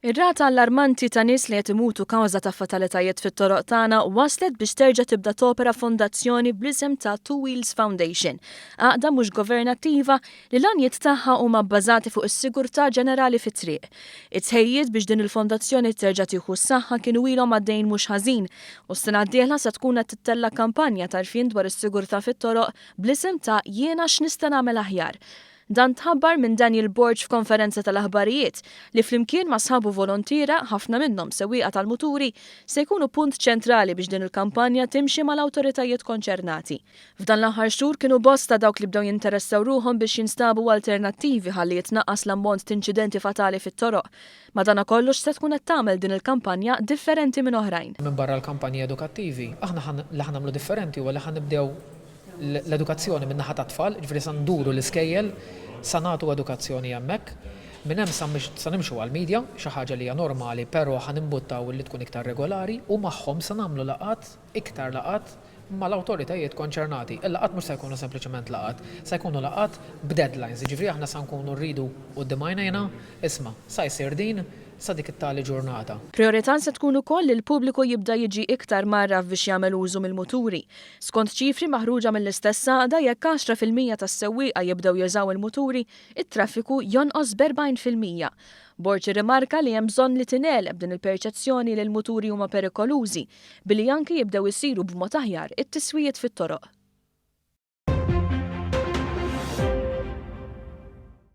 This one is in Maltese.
Ir-rata allarmanti ta' nies li qed imutu kawża ta' fatalitajiet fit-toroq tagħna wasslet biex terġa' tibda topera fondazzjoni bl-isem ta' Two Wheels Foundation, għaqda mhux governattiva li l-għanjiet tagħha huma bbażati fuq is-sigurtà ġenerali fit-triq. It-tħejjijiet biex din il-fondazzjoni terġa' tieħu s-saħħa kienu ilhom għaddejjin mhux ħażin u s-sena d-dieħla se tkun qed tittella' kampanja t'għarfien dwar is-sigurtà fit-toroq bl-isem ta' Jiena x'nista' nagħmel aħjar? Dan tħabbar minn Daniel Borg f'konferenza tal-aħbarijiet, li flimkien ma' sħabu volontiera, ħafna minnhom sewwieqa tal-muturi, se jkunu punt ċentrali biex din il-kampanja timxi mal-awtoritajiet konċernati. F'dan l-aħħar xhur kienu bosta dawk li bdew jinteressaw ruħhom biex jinstabu alternattivi ħalli jitnaqqas l-ammont t'inċidenti fatali fit-toroq. Madanakollu x'se tkun qed tagħmel din il-kampanja differenti minn oħrajn? Minbarra l-kampanji edukattivi, aħna li ħa nagħmlu differenti huwa li ħa nibdew l-edukazzjoni min-naħa tat-tfal, jiġifieri sa nduru l-iskejjel, sa nagħtu edukazzjoni hemmhekk. Minn hemm sa sa nimxu għall-media, xi ħaġa li hija normali però ħa nimbuttaw li tkun iktar regolari u magħhom sa nagħmlu laqgħat, iktar laqgħat mal-awtoritajiet konċernati. Il-laqgħat mhux sa jkunu sempliċement laqgħat, sa jkunu laqgħat b'deadlines, jiġifieri aħna sa nkunu rridu quddiem għajnejna, isma', sa jsir din, sa dik it-tali ġurnata. Prijorità se tkun ukoll li l-pubbliku jibda jiġi iktar mgħarraf biex jagħmel użu mill-muturi. Skont ċifri maħruġa mill-istess għaqda, jekk 10% tas-sewwieqa jibdew jużaw il-muturi, it-traffiku jonqos b'40%. Borg irrimarka li hemm bżonn li tingħeleb din il-perċezzjoni li l-muturi huma perikolużi, billi anki jibdew isiru b'mod aħjar it-tiswijiet fit-toroq.